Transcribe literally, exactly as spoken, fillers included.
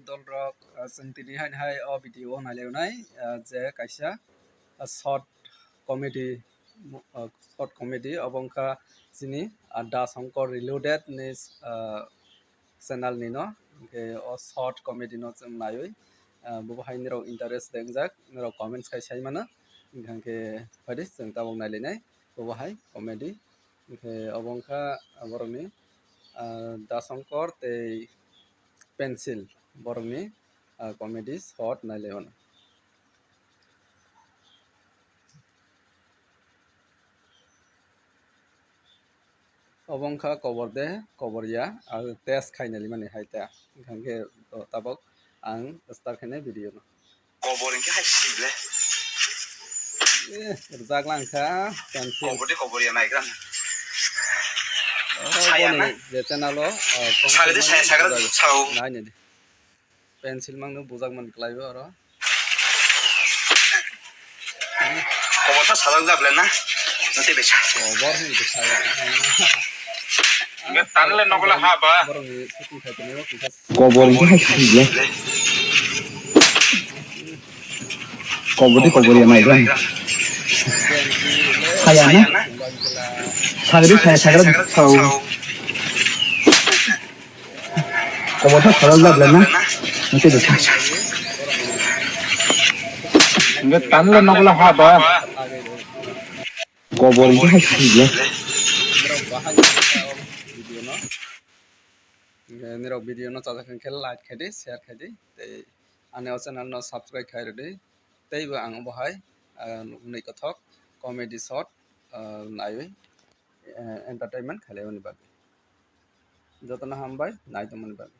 Dolrok, ah, chwng tini hai hai o video o nailainai, ah, je kaisa, ah, short comedy, ah, short comedy obo wngkha chini, ah, Da Shankar Reloaded ni, ah, channel ni no, hwnkhe o short comedy no chwng naiwi, ah, bo hai nirok interest de wngjak, nirok comments khai sai mano, hwnkhe phaidi chwng tabuk nailainai bo hai comedy. Hwnkhe obo wngkha borokni, ah, Da Shankar tei Pencil borokni, ah, comedy short nailai mano. Obo wngkha kobor de, kobor ya, ah, test khai nailai mani hai ta. Hwnkhe tabuk ang start khainai video no. Kobor hwnkhe hai si le. Eh, rwjak lang kha, pencil. Kobor de kobor ya naigra. Oh, saya boni na. Je channel o, ah, saya de, saya, saya, saya. Nai nai de. Pencil mangno bujak man klai o oro. Kobor sa sajak jable na? Nate becha. Kobor ni becha. Tanle nogla ha ba. Borok ni shooting khai tongmani o kisa. Kobor ni hai si le. Kobor de kobor ya mai ba. Saya na? Sagri saya sagri sao. Kobor sa sajak jable na? Nate becha. Hingke tanle nogla ha ba. Kobor hingke hai si ya. Nirok video no chajak hingke like khai di, share khai di, tei ani o channel no subscribe khai rw di, tei bo ang bo hai, ah, nuknwi kothok comedy short, ah, naiwi, eh, entertainment khlai mani bagwi. Jotono hambai nai tongmani bagwi.